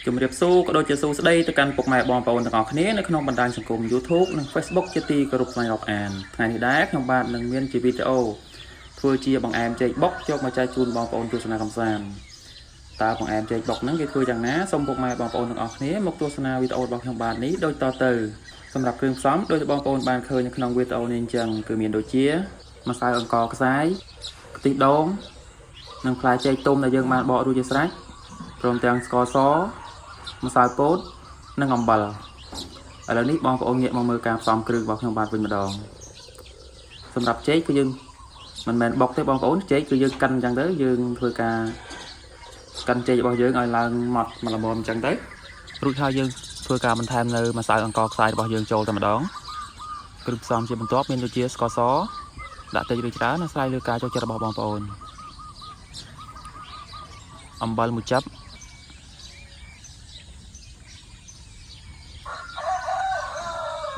ជំរាបសួរក៏ដូចជាសួស្តីទៅកាន់ពុកម៉ែបងប្អូនទាំងអស់គ្នានៅក្នុងបណ្ដាញសង្គម YouTube និង Facebook ជាទីគោរពស្វែងរាប់អានថ្ងៃនេះដែរខ្ញុំបាទនឹងមានជាវីដេអូធ្វើជាបង្អែមចេកបុកយកមកចែកជូនបងប្អូនទស្សនាកម្សាន្តតើបង្អែមចេកបុកហ្នឹងគេធ្វើយ៉ាងណាសូមពុកម៉ែបងប្អូនទាំងអស់គ្នាមកទស្សនាវីដេអូរបស់ខ្ញុំបាទនេះដូចតទៅសម្រាប់គ្រឿងផ្សំដូចបងប្អូនបានឃើញនៅក្នុងវីដេអូនេះអញ្ចឹងគឺមានដូចជាម្សៅអង្ករខ្សាយខ្ទិះដូងនិងផ្លែចេកទុំដែលយើងបានបករួចជាស្រេចព្រមទាំងស្ករសម្សៅពោតនិងអំបិលឥឡូវនេះបងប្អូនងាកមកមើលការផ្សំគ្រឿងរបស់ខ្ញុំបាទវិញម្ដងសម្រាប់ចេកគឺយើងមិនមែនបុកទេបងប្អូនចេកគឺយើងកិនអញ្ចឹងទៅយើងធ្វើការកិនចេករបស់យើងឲ្យឡើងម៉ត់មកល្មមអញ្ចឹងទៅរួចហើយយើងធ្វើការបន្ថែមនៅម្សៅអង្ករខ្សាយរបស់យើងចូលតែម្ដងគ្រឿងផ្សំជាបន្ទាប់មានដូចជាស្ករសដាក់តិចឬច្រើនអាស្រ័យលើការចូលចិត្តរបស់បងប្អូនអំបិលមួយចិប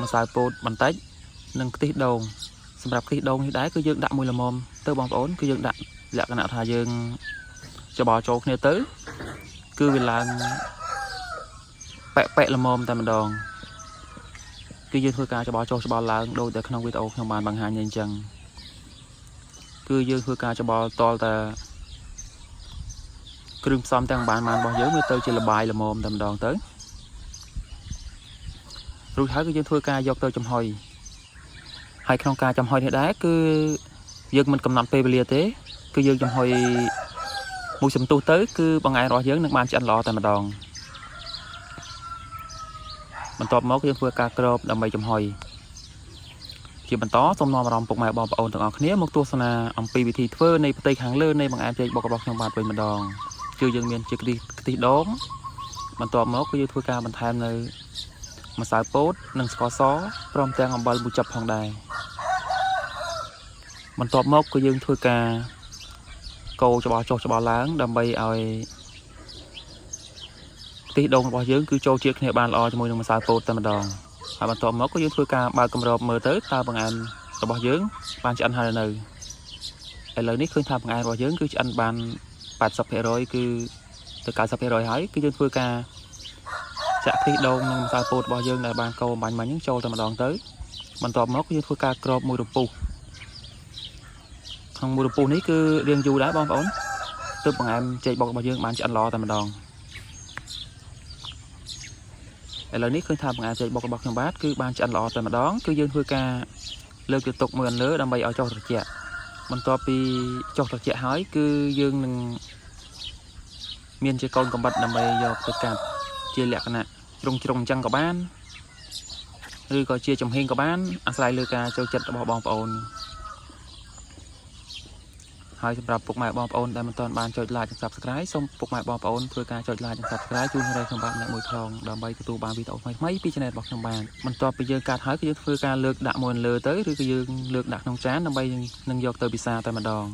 ម្សៅពោតបន្តិចនិងខ្ទិះដូងសម្រាប់ខ្ទិះដូងនេះដែរគឺយើងដាក់មួយល្មមទៅបងប្អូនគឺយើងដាក់លក្ខណៈថាយើងច្បល់ចូលគ្នាទៅគឺវាឡើងប៉ែកប៉ែកល្មមតែម្ដងគឺយើងធ្វើការច្បល់ចុះច្បល់ឡើងដូចតែក្នុងវីដេអូខ្ញុំបានបង្ហាញនេះអញ្ចឹងគឺយើងធ្វើការច្បល់តលតែគ្រឿងផ្សំទាំងបានរបស់យើងវាទៅជាលបាយល្មមតែម្ដងទៅរួចហើយគឺយើងធ្វើការយកទៅចំហុយហើយក្នុងការចំហុយនេះដែរគឺយើងមិនកំណត់ពេលវេលាទេគឺយើងចំហុយមួយសន្ទុះទៅគឺបង្អែមរបស់យើងនឹងបានឆ្អិនល្អតែម្ដងបន្ទាប់មកយើងធ្វើការគ្របដើម្បីចំហុយជាបន្តសូមនាំអារម្មណ៍ពុកម៉ែបងប្អូនទាំងអស់គ្នាមកទស្សនាអំពីវិធីធ្វើនៃផ្ទៃខាងលើនៃបង្អែមចេកបុករបស់ខ្ញុំបាទវិញម្ដងគឺយើងមានជាខ្ទិះដូងបន្ទាប់មកគឺយើងធ្វើការបន្ថែមនៅម្សៅពោតនិងស្ករសព្រមទាំងអំបិលមួយចិបផងដែរបន្ទាប់មកគឺយើងធ្វើការកូរច្បល់ចុះច្បល់ឡើងដើម្បីឲ្យខ្ទិះដូងរបស់យើងគឺចូលជាតិគ្នាបានល្អជាមួយនឹងម្សៅពោតតែម្ដងហើយបន្ទាប់មកគឺយើងធ្វើការបើកគម្របមើលទៅតើបង្អែមរបស់យើងបានឆ្អិនហើយនៅឥឡូវនេះឃើញថាបង្អែមរបស់យើងគឺឆ្អិនបាន 80% គឺទៅ 90% ហើយគឺយើងធ្វើការចាក់ខ្ទិះដូងនិងម្សៅពោតរបស់យើងដែលបានកូរអំបញ្ញមិញហ្នឹងចូលតែម្ដងទៅបន្ទាប់មកគឺយើងធ្វើការគ្របមួយរំពុះក្នុងមួយរំពុះនេះគឺរៀងយូរដែរបងប្អូនទើបបង្អែមចេកបុករបស់យើងបានឆ្អិនល្អតែម្ដងឥឡូវនេះឃើញថាបង្អែមចេកបុករបស់ខ្ញុំបាទគឺបានឆ្អិនល្អតែម្ដងគឺយើងធ្វើការលើកទៅទុកមួយអន្លើដើម្បីឲ្យចុះត្រជាក់បន្ទាប់ពីចុះត្រជាក់ហើយគឺយើងនឹងមានជាកូនកំបិតដើម្បីយកទៅកាត់ជាលក្ខណៈជ្រុងជ្រុងអញ្ចឹងក៏បានឬក៏ជាចំហៀងក៏បានអាស្រ័យលើការចូលចិត្តរបស់បងប្អូនហើយសម្រាប់ពុកម៉ែបងប្អូនដែលមិនទាន់បានចុច Like និង Subscribe សូមពុកម៉ែបងប្អូនធ្វើការចុច Like និង Subscribe ជូនឲ្យខ្ញុំបាទម្នាក់មួយផងដើម្បីទទួលបានវីដេអូថ្មីៗពី Channel របស់ខ្ញុំបាទបន្ទាប់ពីយើងកាត់ហើយគឺយើងធ្វើការលើកដាក់មួយលើទៅឬក៏យើងលើកដាក់ក្នុងចានដើម្បីនឹងយកទៅពិសាតែម្ដង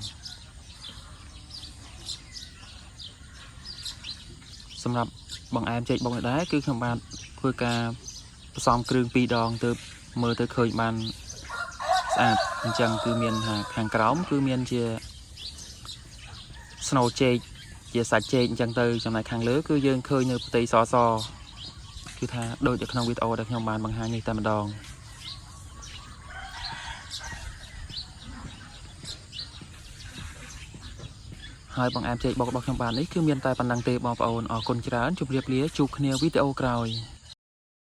សម្រាប់បង្អែមចេកបុកនេះដែរគឺខ្ញុំបាទធ្វើការផ្សំគ្រឿង2ដងទើបមើលទៅឃើញបានស្អាតអញ្ចឹងគឺមានថាខាងក្រោមគឺមានជាស្នូលចេកជាសាច់ចេកអញ្ចឹងទៅចំណែកខាងលើគឺយើងឃើញនៅផ្ទៃសសគឺថាដូចនៅក្នុងវីដេអូដែលខ្ញុំបានបង្ហាញនេះតែម្ដងហើយបង្អែមចេកបុករបស់ខ្ញុំបាននេះគឺមានតែប៉ុណ្្នឹងទេបងប្អូនអរគុណច្រើនជម្រាបលាជួបគ្នាវីដេអូក្រោយ។